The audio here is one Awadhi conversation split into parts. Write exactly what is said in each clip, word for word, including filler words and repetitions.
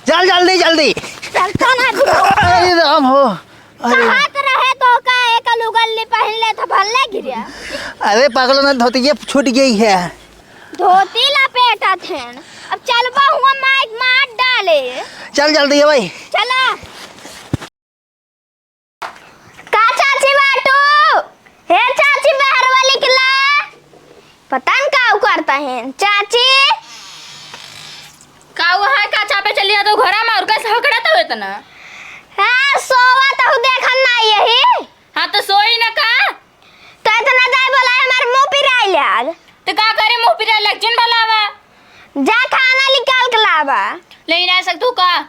चल जल्दी, जल्दी। चलता ना। अरे राम हो। अरे। कहत रहे तो का एक लुगल ली पहिन ले तो भल्ले गिरिया। अरे पागल ना, धोतिये छूट गई है। धोती लपेटा थे। अब चलबा हुआ माइक मार डाले। चल जल्दी है भाई। चला। का चाची बाटू? हे चाची, बहरवा निकला। पता न का करता है चाची। का हुआ है? का चापे चली जात हो घरा में और कैसे हकड़त हो इतना? हाँ, सोवत हूँ, देखन ना यही। हाँ, तो सोई ना का? तो इतना जाए बोला है, हमारे मुंह पिराई लाग। तो का करे मुंह पिराई लाग? जिन बोलावा। जा खाना निकाल के लावा। ले ना सकतू का?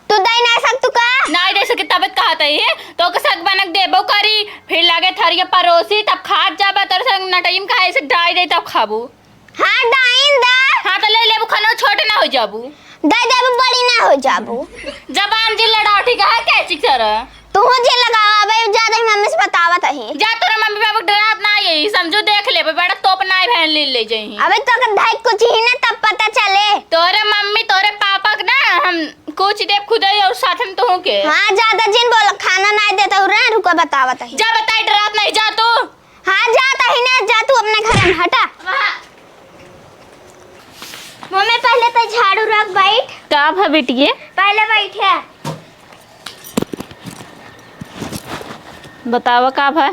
तू दे ना सकतू का? नाई दे सके तबे कहत ही। तो के सग बनक देबो करी, फिर लागे थरिया परोसी, तब खात जाबा, तोर संग नटइम कहा ऐसे डाई दे तब खाबू। हाँ, डाइन दा। हाँ, तो ले लेबू खाना, छोट ना हो जाबू। दे देबू, बड़ी ना हो जाबू। जबान जी लड़ाओ, ठीक है, कैची तरह। तू जी लगावा, अबे ज्यादा ही मम्मी से बतावत ही। जा, तोरा मम्मी पापा के डरात ना यही, समझो, देख लेबे, बड़ा तोप नाई बहन ले, ले जाई। अबे तो के धाई कुछ ही ना तब पता चले। तोरे मम्मी, तोरे पापा के ना हम कुछ देब खुदे और साथ में तोहू के। हाँ, ज्यादा जिन बोल, खाना नाई देता हूँ रे, रुको बतावत ही। जा बताई, डरात नहीं, जा तू। हाँ, जा तही ना, जा तू अपने घर में, हटा। वहाँ। मम्मी, पहले तो झाड़ू रख, बैठ। का भा बिटिये? पहले बैठे। बतावा का भा?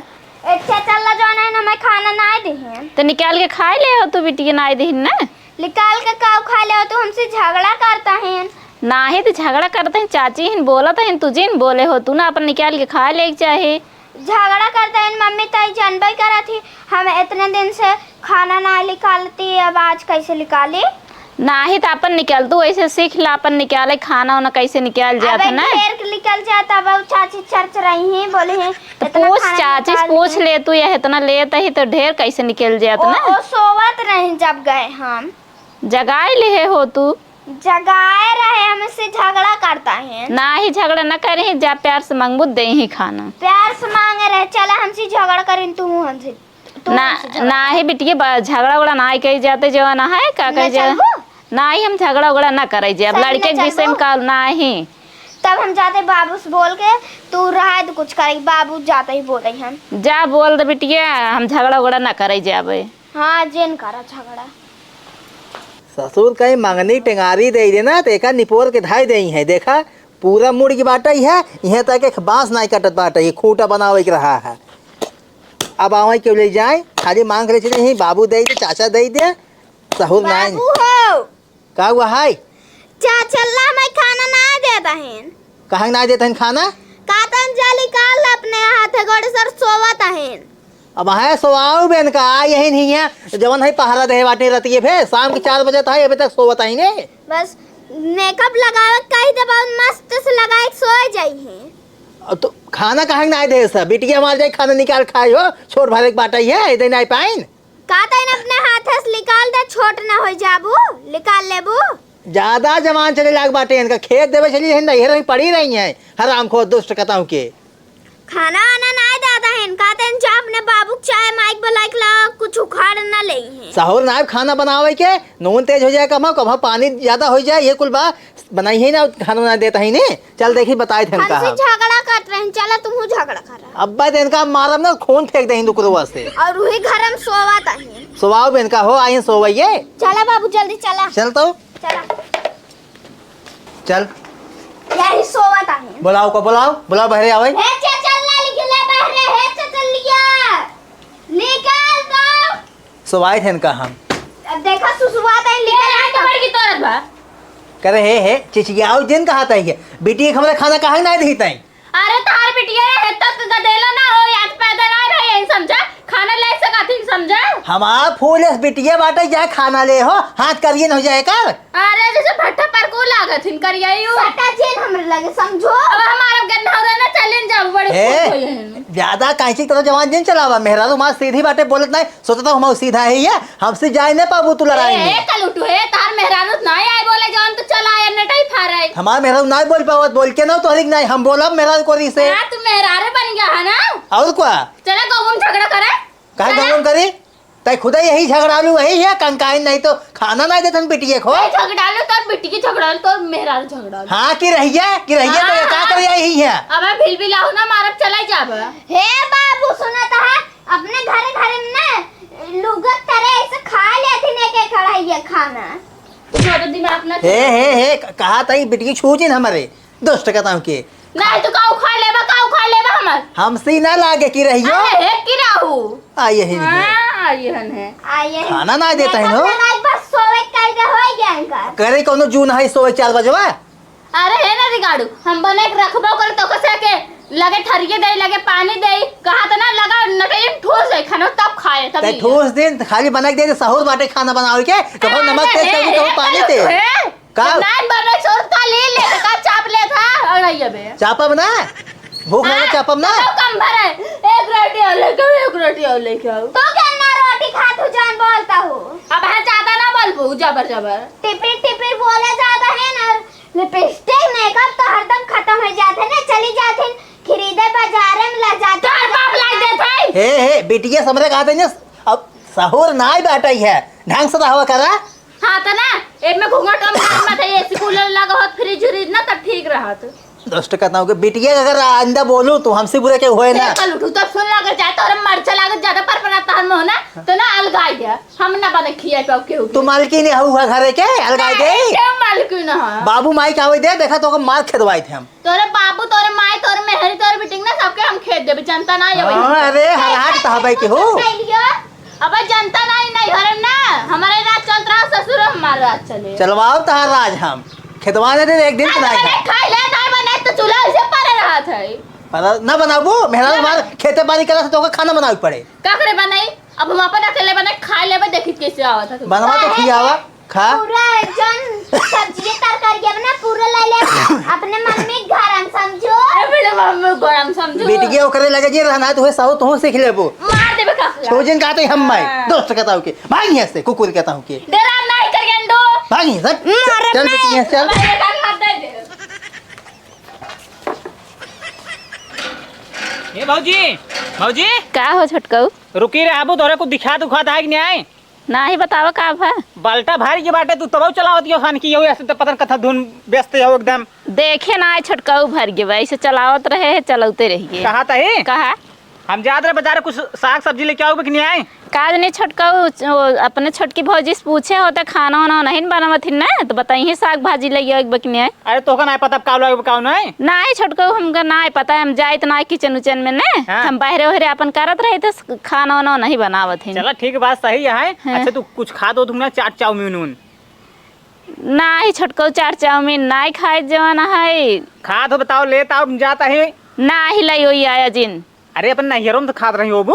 अच्छा, चल ला, जौन है ना, मैं खाना नाई देहे। तो निकाल के खाए ले हो तू बिटिये, नाई देहिन ना। निकाल के काऊ खा ले हो तू, हमसे झगड़ा करता है। नाही तो झगड़ा करता है, चाची हिन बोलत है, तू जिन बोले हो, तू ना अपन निकाल के खाए ले के चाहे। झगड़ा करता है मम्मी, तई जानबे करत ही, हम इतने दिन से खाना ना निकालती, अब आज कैसे निकाली? नाही त अपन निकल, तू ऐसे सीख ला, अपन निकाले खाना उना कैसे निकाल जात अबे है ना। ढेर के निकल जात, अब उ चाची चर्च रही हैं, बोले हैं, तो इतना पूछ खाना चाची से निकाल पूछ के। ले तू, यह इतना लेत ही तो ढेर कैसे निकल जात ओ, ना। ओ सोवत रही जब गए हम। जगाए लिहे हो तू। जगाए रहे, हमसे झगड़ा करता है। नाही झगड़ा न करे, जा प्यार से मंगबू दे ही खाना। प्यार से मांगे रहे, चला हमसे झगड़ा करिन, तू हमसे। तू ना, हमसे झगड़ा। नाही बिटिया, बा-, झगड़ा उगड़ा नाही कही जाते, जो ना है, का मैं कही जा-, चलबो? नाही, हम झगड़ा उगड़ा ना करे जे। अब सही में लड़के के विषय में चलबो? का नाही। तब हम जाते बाबू से बोल के, तू रहा है तो कुछ करे, बाबू जाते ही बोले हम। जा बोल दे बिटिया, हम झगड़ा उगड़ा ना करे जाबे। हाँ, जेन करा झगड़ा। ससुर कहीं मंगनी टेंगारी दे देना, तो एका निपोर के धाई देई है। देखा, पूरा मुड़ के बाटई है, इहें तक एक बांस नाई कटत बाटई, ये खूंटा बनावे के रहा है। अब आवे के ले जाए, खाली मांग के ले चले, यहीं बाबू दे दे, चाचा दे दे, सहूर नाई। बाबू हो। का हुआ है? चाचा ला मैं खाना ना देत हन। काहे ना देत हन खाना? कातन जाली काल अपने हाथ गोड़ सर सोवत हन। अब है सोआऊ बेन का, यही नहीं है, जवन है पहरा दे बाटे रतिये भे, शाम के चार बजे त है, अबे तक सोवत ही ने। बस मेकअप लगावे के कही दे, बहुत मस्त से लगाए के सोए जाई है। अब तो खाना काहे ना दे सा, बिटिया हमार जाए खाना निकाल खाए हो, छोट भाई के बाटा ही है, इधर नहीं पाइन। का तैन अपने हाथ से निकाल दे, छोट ना हो जाबू, निकाल लेबू। ज्यादा जवान चले लाग बाटे इनका, खेत देवे चली है, नैहर में पड़ी रही है, हरामखोर दुष्ट कताऊ के। खाना वाना नाय दादा है इनका, तैन जा अपने बाबू के चाहे माइक बुलाइक ला, कुछ उखाड़ ना ले है। सहूर नाय खाना बनावे के, नून तेज हो जाए कमा, कमा पानी ज्यादा हो जाए, ये कुल बा बनाई है ना, खाना ना देता ही ने। चल देखी, बताए थे हमका हमसे हम। झगड़ा करत रहे, चला तुमहू झगड़ा करा। अब्बा तो इनका मारब ना, खून फेंक दे हिंदू कुलवा से। और वही घर में सोवत आही। सोवाओ बे इनका हो, आई सोवइये। चला बाबू, जल्दी चला। चल तो। चला। चल। यही सोवत आही। बुलाओ को, बुलाओ, बुलाओ बहरे आवे। हे चे, चल ना निकले बहरे, हे चे, चल लिया। निकल तो। सोवाई थे इनका हम। अब देखा सुसुवात है, ए, निकल आए तो बड़ की तोरत बा। करे, "हे, हे, चिचियाओ जिन कहा तई है। बिटिया के हमरे खाना काहे ना दी तई?" अरे, तार बिटिया है तक गदेला ना हो, आज पैदा ना भाई, यही समझा, खाना ले सका थी, समझा? हमार फूल इस बिटिया बाटे, जा खाना ले हो, हाथ करिए न हो जाए कर। अरे, जैसे भट्ठा पर को लागत हिन करिया यू। सटा जिन हमरे लगे, समझो। अब हमारा गन्ना हो रहा ना, चलें जाओ, बड़े ए, खुश हो ये हैं। ज्यादा कांची तरह जवान जिन चलावा, मेहरारू मार सीधी बाटे बोलत नहीं, सोचता हूँ हम सीधा है ये, हमसे जाए नहीं पाबू तू लड़ाई ए, में। ए, कलुटू है, तार मेहरारू ना आए बोले जवान तो चला आए, नटाई फाराई। हमार मेहरारू ना बोल पावत, बोल के ना तोहरी के नहीं, हम बोलब मेहरारू कोरी से। हाँ, तू मेहरारू बन गया है ना? और क्या? चला गौन झगड़ा करे। काहे चला। गौन करी? तै खुदा यही झगड़ालू वही है, कंकाइन नहीं तो खाना नहीं देतन बिटिये को। ए, झगड़ालू तोर बिटिये झगड़ालू, तोर मेहरारू झगड़ालू। हाँ, कि रहिया, कि रहिया तो ये का हाँ। कर यही है? अबे भिलबिलाहू ना मारब, चला जाब। हे बाबू, सुनत है, अपने घरे घरे में ना लुगत तरे ऐसे खा लेथिन एक एक कढ़ाई खाना। ज्यादा दिमाग ना हे, हे, हे, क-, कहा तई बिटिये छू जिन हमरे। दुष्ट कतहूँ के। नहीं तो का उखाड़ लेबा, का उखाड़ लेबा हमर? हमसे ना लागे कि रहियो। अरे हे कि रहू। आ यही है। हाँ, आ यहन है। आ यहन। खाना ना देता है, नहीं, नो? नहीं, बस सोवे के कायदा हो गया इनका। करे कौनो जून है सोवे चार बजवा? अरे हे ना रिगाड़ू, हम बने के रखबो कर तो कसे के लगे थरिये दे, लगे पानी दे, कहा तो ना लगा नटैन ठूस दे खाना तब खाए, तब तै ही। ठूस दिन खाली बना के दे दे, सहूर बाटे खाना बनावे के, कहो अरे नमक तेज हे, कर दे, कहो हे, पानी हे, दे। हे। का? नान बने छोड़ का ले ले, का चाप ले था, अड़ाई अबे। चापब ना? भूख लगे हाँ, चापब ना? तो कम भरे। एक रोटी और लेके आओ, एक रोटी और लेके आओ। तो क्या ना रोटी खा तू जान बोलता हो? अब हाँ ज्यादा ना बोलबू, जबर जबर। टिपिर टिपिर बोले ज्यादा है ना, लिपस्टिक मेकअप तो हरदम खतम हो जात है ना, चली जात है खरीदे बाजारे में ला जात है। तोर बाप लाई देत है। हे, हे, बिटिया समरे कहा था ना, अब सहूर नाई बाटई है, ढंग से रहवा करा। हाँ, त ना, एमे घूंघट हम नाक में था, एसी कूलर लगा होत, फ्रिज उरिज ना, तब ठीक रहत। दुष्ट कहता हूँ कि बिटिया के अगर आइंदा बोलूँ, तो हमसे बुरा क्यों होए ना? ए, कल उठू, तब सुन, अगर जाए तो और मरचा लागत, ज्यादा परपरात तहन में हो ना, तो ना अलगाई दे, हम ना बने खिया पाओ केहू के। तू मालकिन हऊ है घरे के, अलगाई दे। नहीं, के मालकिन है? बाबू माई के आवे दे, देखा तो ओकर मार खेदवाई थे हम। तोरे बाबू, तोरे माई, तोरे मेहरी, तोरे बिटिंग ना सबके हम खेद देबे, जनता ना ये हाँ, वही। अरे, हर हाथ तो हबै के हो। कैलियो? अबे जनता ना, ई नहीं हरम ना, हमारे राज चलत रहा, ससुर हमार राज चले। चलवाओ तहार राज हम, खेदवा दे दे एक दिन आज बनाए बने खा। खाई ले, नहीं बने तो चूल्हा ऐसे परे रहत है। पर ना बनाबू, मेहरा अरे। हमार खेते बाड़ी कला से तो ओकर खाना बनावे पड़े। का करे बनाई? अब हम अपन अकेले बने खा लेबे, देखी कैसे आवत है। बनवा तो काहे खियावा। के खा। पूरा जन सब्जी तरकारी अब ना पूरा ले ले, अपने मम्मी गरम समझो। ए, मेरे मम्मी गरम समझो। बिटिया ओकरे लगे जे रहना है, तो साहू तोहू सीख लेबो। मार देबे का? छोजन कहते हम मैं, हाँ। दोस्त कहता हूँ के, भाग यहाँ से, कुकुर कहता हूँ के। डरा नहीं कर गेंडो। भाग यहाँ से। मार चल मैं। बिटिया, चल। भाई, ये कान मार दे दे। ए भौजी, भौजी। का हो छोटकऊ? रुकी रे आबू, तोरे कुछ दिखा दुखा था कि नहीं? नाही, बतावा का भा? बाल्टा भारी के बाटे, तू तबौ चलावत यो खान की, यहू ऐसे तो पता न कथा धुन बेचते हो एकदम। देखे ना आए छोटकऊ भर के बा, ऐसे चलावत रहे है, चलौते रहिए। कहा तही? कहा? हम जात रहे बाजार, कुछ साग सब्जी लेके आऊ कि नहीं आए? काज नहीं छोटकऊ, च-, ओ, अपने छोटकी भौजी से पूछे हो तो खाना वाना नहीं बनावत ही ना, तो बताइए साग भाजी ले आओ एक बा कि नहीं आए? अरे, तोहका नाय पता अब का लागे, का नाय? नाय छोटकऊ, हमका नाय पता, हम जाइत नाय किचन उचन में ने। हाँ। हम बहरे ओहरे अपन करत रहे थे, खाना वाना नहीं बनावत ही। चला, ठीक बात, सही है। हाँ। अच्छा, तू कुछ खा दो, तुम ना चाट चाउमीन उन। नाय छोटकऊ, चाट चाउमीन नाय खाए जवन है। खा तो बताओ, लेत आओ, हम जात ही। नाय लाई ओई आया जिन। अरे, अपन नैहरों में तो खात रही होबू।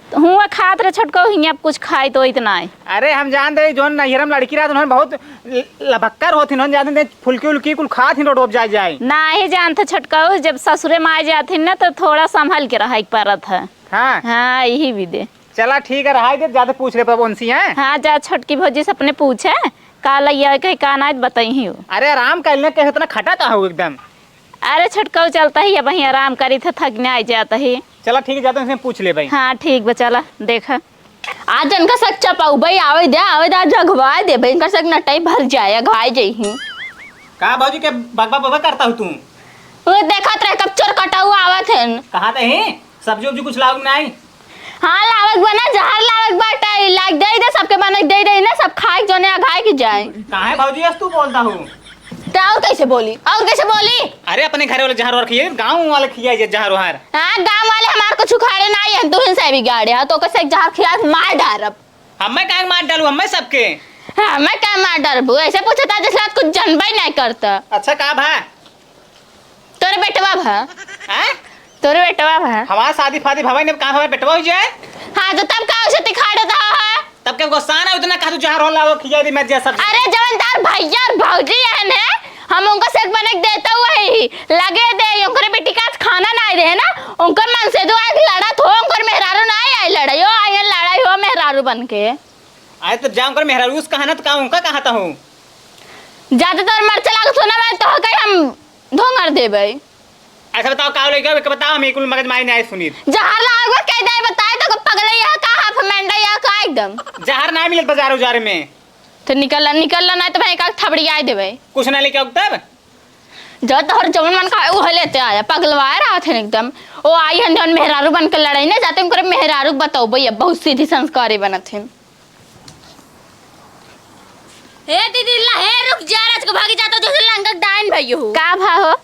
हुआं खात रहे छोटकऊ, हियां कुछ खाइत ओइत नाय। अरे, हम जान दे, जौन नैहर में लड़की रहत, उन्होंने बहुत ल-, लभक्कर होत, उन्होंने जाते थे, फुलकी उलकी कुल खात ही, रोड जाए जाए। नाही जानत छोटकऊ, जब ससुरे में आ जात ही ना, तो थोड़ा संभल के रहे के पड़त है। हाँ। हाँ, यही भी दे। चला, ठीक है, रहाई दे, ज्यादा पूछ ले, पर उनसी है। हाँ, जा छोटकी भौजी से अपने पूछे, का लैया कहे, का नाय, बताई ही हो। अरे, आराम कर ले, कहे इतना खटा का हो एकदम। अरे छोटकऊ चलता ही, अबहीं आराम करी था, थक नाय जात ही। चला ठीक है, जाते हैं, उनसे पूछ ले भाई। हाँ ठीक बा, चला देखा। आज इनका सक चपाऊ भाई आवे दे, आवे दे, आज अघवाए दे भाई, इनका सक नटाई भर जाए, अघाए जाई ही। का भौजी के बकबक बकबक करता हूँ तू? वो देखत रहे कब चोर कटाऊ आवत हैं। कहा थे ही? सब्जी उब्जी कुछ लाऊ नाई? हाँ, लावक बा ना, जहर लावक बाटे, लाग दे दे, सबके बने दे दे ना, सब खाए जोने अघाए की जाए। काहे भौजी, ऐसे तू बोलता हूँ? तो और कैसे बोली, और कैसे बोली? अरे, अपने घरे वाले जहर और खिए, गाँव वाले खिया जे जहर वहर। हाँ, गाँव वाले हमार कुछ उखाड़े ना आए हैं, तू ही से बिगाड़े, हाँ, तो कैसे जहर खिया के मार डारब। हमें काहे मार डालू, हमें सबके? हाँ, हमें काहे मार डालबू? ऐसे पूछता जैसे आज कुछ जनबे नहीं करता। अच्छा, का भा? तोरे बेटवा भा। हैं? तोरे बेटवा भा। हमार शादी फादी भवा ने कहाँ हमार बेटवा हो जाए? हाँ, तो तब का उसे तिखाड़ रहा है? तब के गुस्सा ना उतना कहा तू जहर हो लाओ खिया दी मैं जैसा। अरे जवन तार भैया और भौजी है ने, हम उनका सेक बने के देता हुआ ही लगे दे, उनकरे बेटी का आज खाना ना आए दे ना, उनकर मन से दो आज लड़त हो, उनकर मेहरारू ना आए, आए लड़ाई हो, आए लड़ाई हो मेहरारू बन के। आए तो जा उनकर मेहरारू उस कहा ना तो का उनका कहा था हूँ। ज्यादा तोर मरचा लागत हो ना, मैं तो कहीं हम धोंगर देबै। अच्छा बताओ, का लइका के बताओ, हम कुल मगज मारी नहीं सुनी। जहर लागबे कह दे, बताए तो पगले यह का हाफ मेंढा यह का एकदम। जहर ना मिलत बाजार उजार में। तो निकल ला, निकल ला, ना तो भाई का थबड़ियाई देबे। कुछ ना लेके आऊ तब? जो तोहर जवन मन का उहे लेते आया, पगलवाए रहत है एकदम। ओ आई हन जवन मेहरारू बन के लड़ाई ना, जाते उनकर मेहरारू बतौबे, ये बहुत सीधी संस्कारी बनत है। हे दीदी, ला, हे रुक जा, रात को भागी जाता जैसे लंगक डाइन भई हो। का भा हो?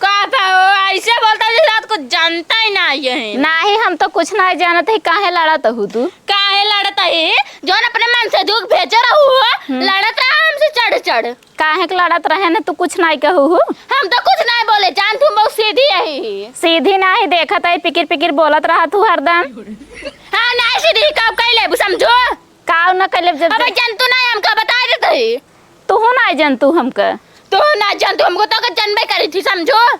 का भा हो? ऐसे बोलता जैसे रात को जानता ही ना ये है। नाही, हम तो कुछ नाही जानत है, काहे लड़त हू तू? काहे लड़त है? जौन अपने मन से दुख भेजे रहू हो, हम्म। लड़त रहा हमसे चढ़ चढ़। काहे के लड़त रहे न, तू कुछ नाही कहू हो? हम तो कुछ नाही बोले, जान तू बहुत सीधी है। सीधी नाही, देखत है, पिकिर पिकिर बोलत रहा तू हरदम। हाँ, नाही सीधी, कब कह लेबू, समझो? काव न कइले जब अबे जब जंतु नाही हमका बताइ देत ही। तुहू नाही जंतु हमका। तुहू नाही जंतु हमका, तो का जनबे करी थी, समझो।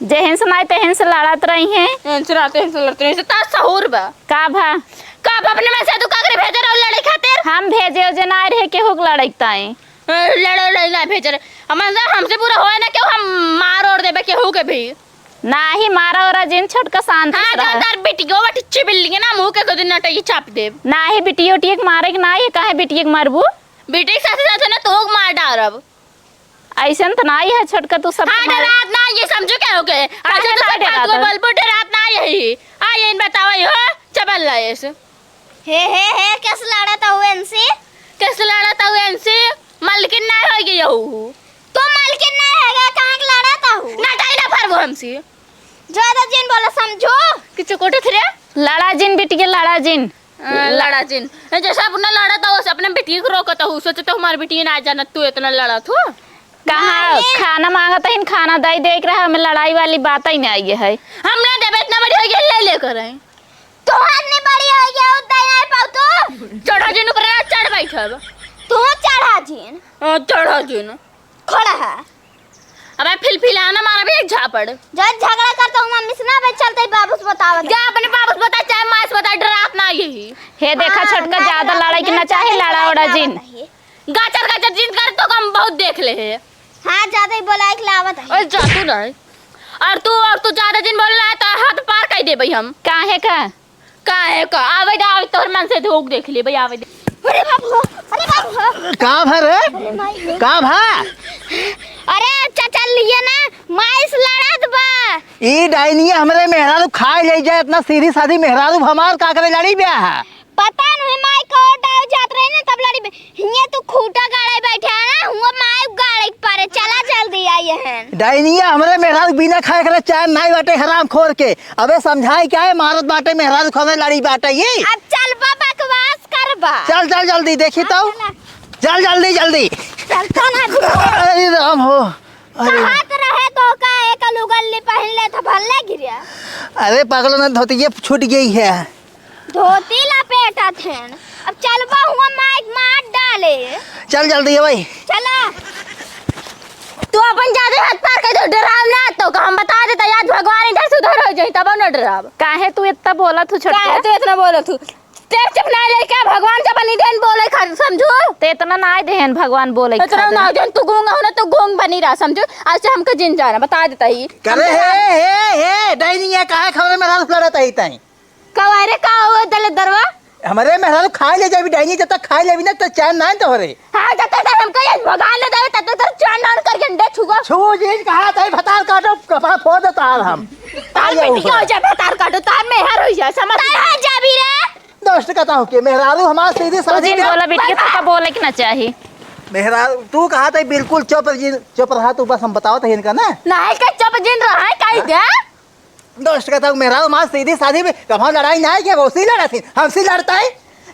जेहन से नाही तेहन से लड़त रही हैं। एहन से लड़त, एहन से लड़त रही, से ता सहूर बा। का भा? का भा अपने मन से तू काकरे भेजे रहो लड़े खातिर? हम भेजे उजे नाही रहे केहू के लड़े ताई। ए, लड़े, लड़े नाही भेजे रहे। हम, हमसे बुरा होए ना केहू, हम मार ओर देबे केहू के भी। नाही, मारा ओरा जिन, छोटका शांति से हाँ, रहा। तो तार बिटियो बटी चिबिल्ली ना, मुँह के कदू नटई चाप देब। नाही, बिटियो उटिये के मारे के नाही, काहे बिटिये के मारबू? बिटिये के साथे साथे ना तोहू के मार डारब। अइसन त नाही है छोटका, तू सब हाँ, मार डरात नाही, ये समझो क्या हो गए? आज काहे तो ना सब बात डरात को है? बोलबो, डरात नाही है। आ, ये इन बताओ, ये हो, चबल लाएस। हे, हे, हे, कैसे लड़त हऊ एनसे? कैसे लड़त हऊ एनसे? मलकिन नाही होइगे यहू। तू मलकिन नाही होइगे, काहे के लड़त हऊ? ना, डाई ना फरबो हमसे। ज्यादा जिन बोला, समझो। कि चकोटे थे रे? लड़ा जिन बिटिया, लड़ा जिन। हाँ, लड़ा जिन। ए, जैसे अपना लड़त हऊ, वैसे अपने बिटिया के रोकत हऊ। सोचत हऊ हमार बिटिया ना जानत, तू इतना लड़त हो। कहाँ? नाही। खाना माँगत हईन, खाना दइ देइक रहा, हमें लड़ाई वाली बात ही नहीं आई है। हम ना देबे, इतना बड़ी होइगे, ले लेकर आए। तोहर नहीं बड़ी होइगे, उतना नहीं पाऊ तू। चढ़ा जिन ऊपर ना चढ़ बैठब। तू चढ़ा जिन। हाँ, चढ़ा जिन। खड़ा है। अबे फिलफिलाना मारबे एक झापड़। जो झगड़ा करता हूँ मम्मी से ना, बे चलते ही बाबू से बतावत है। जा अपने बाबू से बता, चाहे माँ से बता, डरात ना यही। हे देखा हाँ, छोटका, ना ज्यादा डरात लड़ाई की है, ना चाहे, चाहे लड़ा ओड़ा जिन। बताइए। गाचर गाचर जिन कर तो हम बहुत देख ले है। हाँ, ज्यादा ही बोलाइ के लावत है। ओए, जा तू ना। और तू, और तू ज्यादा जिन बोले ना, तो हाथ पार कर देबे हम। काहे का? काहे का? आवे दे, आवे, तोहर मन से धोख देख ले भाई, आवे दे। अरे बाप हो, अरे बाप हो। का भा रे? अरे माई हो। का भा? अरे चाचा, लिए ना, माई से लड़त बा। ई डाइनिया हमरे मेहरारू खाए ले जाए, इतना सीधी साधी मेहरारू हमार का करे लड़ी ब्याह? पता नहीं, माई का ओर डाल जात रही ना, तब लड़ी बे-, हियाँ तू खूंटा गाड़े बैठे है ना, हुआँ माई गाड़े के पारे, चला जल्दी आई है। डाइनिया, हमरे मेहरारू बिना खाए करे चैन नाई बाटे, हराम खोर के। अबे समझाई क्या है, मारत बाटे मेहरारू, खमे लड़ी बाटे ये। अब चल बा, बकवास कर बा। चल, चल जल्दी, देखी हाँ, तो। चला। चल जल्दी, जल्दी। चलता ना। अरे राम हो। अरे। कहत रहे तो का एक लुगल्ली पहन ले तो भल्ले गिरे। अरे पागल ना, धोतिये छूट गई है। धोती लपेटत हन। अब चलबा हुआ माइक मार डाले। चल जल्दी है भाई। चला। तू अपन जादे हाथ पार कर दे, डराव ना तो का हम बता देता, आज भगवान इधर से उधर हो जाई, तब ना डराव। काहे तू इतना बोलत हू छोटका? काहे तू इतना बोलत हू? तेरे चुप ना ले क्या, भगवान के बनी देन बोले खातिर, समझू? ते इतना ना देहन भगवान बोले इतना खातिर। ना देन, तू गूंगा हो ना, तू गूंग बनी रहा, समझू? आज से हमके जिन जाना, बता देता ही। करे, हम हे, हे, हे, डाइनिया, काहे खबरे में रात लड़त है ताई? कवारे का हो दले दरवा? हमरे मेहरारू खाए ले जाबी, डाइनी जब तक खाए लेबी ना, तो चैन ना तो हो रे। हाँ, जब तक हमको ये भगवान न देवे, तब तक तो चैन ना करके अंडे छुगो। छू जी, कहा था, भतार काटो, कपार फोड़ दे तार हम। तार आइए बेटी ऊपर। हो जाए, भतार काटो, तार मेहर हो जाए, समझ तार हो जाबी रे। दोस्त कहता हूँ कि मेहरारू हमार सीधी तो साधी जिन है। बोला, बिटिया, तो का बोले के ना चाही। मेहरारू, तू कहा था बिल्कुल चुप जिन, चुप रहा तू, बस हम बताओ तो इनका ना। नहीं, के चुप जिन रहा है, कही हाँ? दे। दोस्त कहता हूँ, मेहरारू हमार सीधी साधी में, कब हम लड़ाई ना है, क्या वो सी लड़ा थी, हम सी लड़ता है।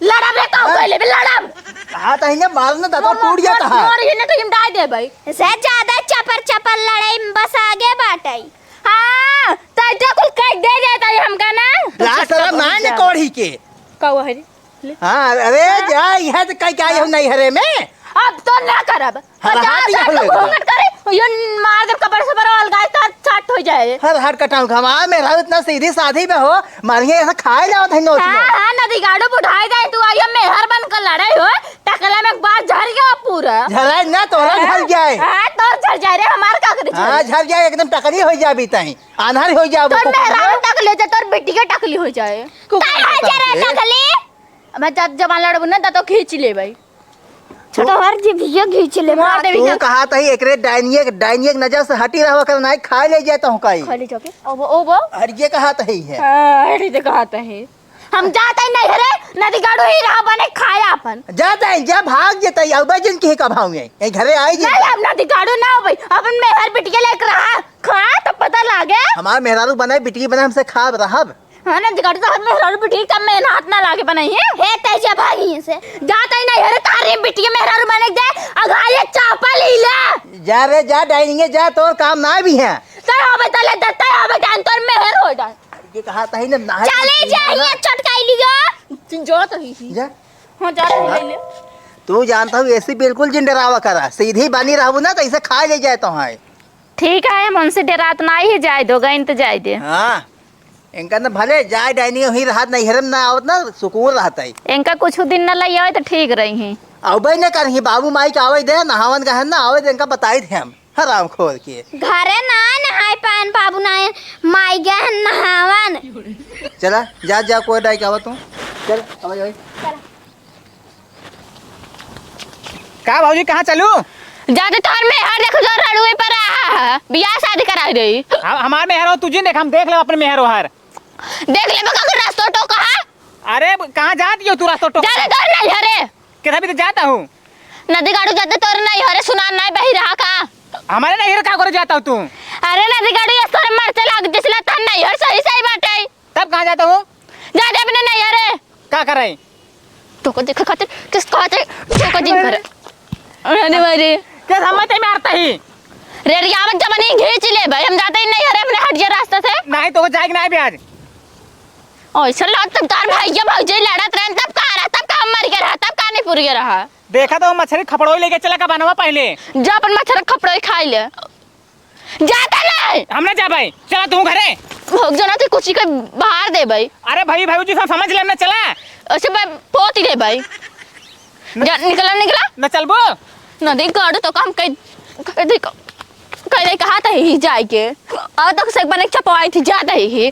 लड़ब रे, कहूँ हाँ? पहले भी लड़ब। हाँ, तो इन्हें मार ना, दादा, वो टूट गया था। मार, ये ना तो हम डाल दे भाई। से ज्यादा चपर चपर लड़ाई में बस आगे बाटे। हाँ, तो इतना कुल कह दे देता है हमका ना। तो लाज शर्म ना है कोढ़ी के। का हुआ है रे? ले। हाँ, अरे हाँ? जा, यह तो कह के आई हम नहीं हरे में। अब तो ना करब। हर पचास हाथ साल निकल का लेगा। घूंघट करे, यो मार दे कपड़ से बड़ा अलगाए, तो छाट हो जाए। हर हाथ कटाऊं घमा, मेहरारू इतना सीधी साधी में हो, मारिए ऐसा खाए जाओ थे नोच हाँ, में। हाँ, नदी गाड़ू बुढ़ाए जाए, तू आई हम मेहर बन कर लड़ाई हो, टकला में एक बार झर गया पूरा। झराए ना, तोरा हाँ, झर जाए। हाँ, तोर झर जाए रे, हमार का करे हाँ, झर? झर जाए, एकदम टकली हो जाबी तहीं, आन्हर हो जाबो तोर कुकुर। मेहरारू टकली हो जाए, तोर बिटिया टकली हो जाए। कुकुर काहे का झरे काम से? टकली? अब मैं जब जबान लड़बू ना, त तो खींच लेबै। छोटा हर जी भैया खींच ले, मार मार देबी तू जा। कहा तही एकरे डाइनिये, डाइनिये के नजर से हटी रहवा कर, नाहीं खाए ले जाए तो काई। खा ले जाके। ओ बो, ओ बो। अरे ये कहा तही है। हाँ, अरे ये कहा तही। हम जात ही नैहरे, नदी गाड़ू ही रहा बने खाया अपन। जात ही, जा भाग जेतही, अउबे जिन के का भाव में। ए घरे आई जे। नहीं, अब नदी गाड़ू ना अउबे, अपन मेहर बिटिया लेके रहा, खा तब पता लागे। हमार मेहरारू बनाए, बिटिया बनाए, हमसे खाब रहब। हाँ ना, जिगर तो हर मेहरारू बिटिया का मेहनत ना लागे बनाई है। हे तेजा भाई से। जात ही नैहरे, तारे बिटिया मेहरारू बने दे, अघाये चापा ली ले। जा रे, जा डाइनिंगे जा, तोर काम ना भी है। तय होबे तले दे, तय होबे जान तोर मेहर हो जाए। ये कहा तही ना, ना चले जाइए, चटकाई लियो। जो तो ही थी। जा। हाँ, जा तो ले ले। तू जानता हूँ, ऐसी बिल्कुल जिन डरावा करा, सीधी बनी रहबू ना, तो इसे खा ले जाए तो है। ठीक है, हम उनसे डरात नाहीं है, जाए दो, गइन तो जाए दे। हाँ, इनका न भले जाए डाइनिंग ही रहत, नैहरे में ना आवत ना, सुकून रहत है। इनका कुछ दिन न लई आवे तो ठीक रही। अउबे न करही, बाबू माई के आवे दे, नहावन गहन ना आवे दे, इनका बताई दे हम, हराम खोर के। घरे ना नहाए पाएन बाबू ना, माई गहन नहावन। चला, जा, जा, कोई डाई के आवा तू। चल, आवा, आवा। का भौजी, कहाँ चलू? जाते तोहर मेहर देखो, जो रड़ुए पर रहा है, बियाह शादी करा दे। हम, हमार मेहर हो, तू जिन देख, हम देख लेब अपने मेहर ओहर। देख लेबे का कर रास्तो टोका है? अरे, कहाँ जात हो तू रास्तो टोका? जाते तोहर नैहरे। किधर भी तो जाता हूँ। नदी गाड़ू जाते तोहर नैहरे, सुना नहीं बही रहा का? हमारे नैहरे का करे जाता हूँ तू? अरे नदी गाड़ू, ये तोहर मरते लाग, जिसला तोहर नैहर सही सही बाटे। तब कहाँ जाता हूँ? जा दे अपने नैहरे। का करे? तोको देखे खातिर, किस खातिर, तोको जिन करे। अरे मारे। क्या समझते में आरता ही? रेडियावत जब नहीं घींच ले भाई, हम जाते ही नैहरे अपने हट गया रास्ता से। नहीं, तोको जाएगी नहीं भी आज। ऐसा लग तब तार भैया भौजी लड़त रहन, तब का रहा, तब का हम मर गया रहा, तब का नहीं पुर गया रहा। देखा तो मछरी खपड़ोई लेके चला का बनवा पहले। जा अपन मछरी खपड़ोई खाई ले। जाता नहीं। हम ना जाबै, चला तू घरे। भोग जाना थे कुछ के बाहर दे भाई। अरे भाई, भाई जी सब समझ ले, हम ना चला। ऐसे मैं पोती दे भाई। न- जा, निकला, निकला। न चलबो। नदी गाड़ू तो काम कई, कई दे, कई दे कहा था ही जाए के। अब तक से एक बार एक चपवाई थी, जाता ही।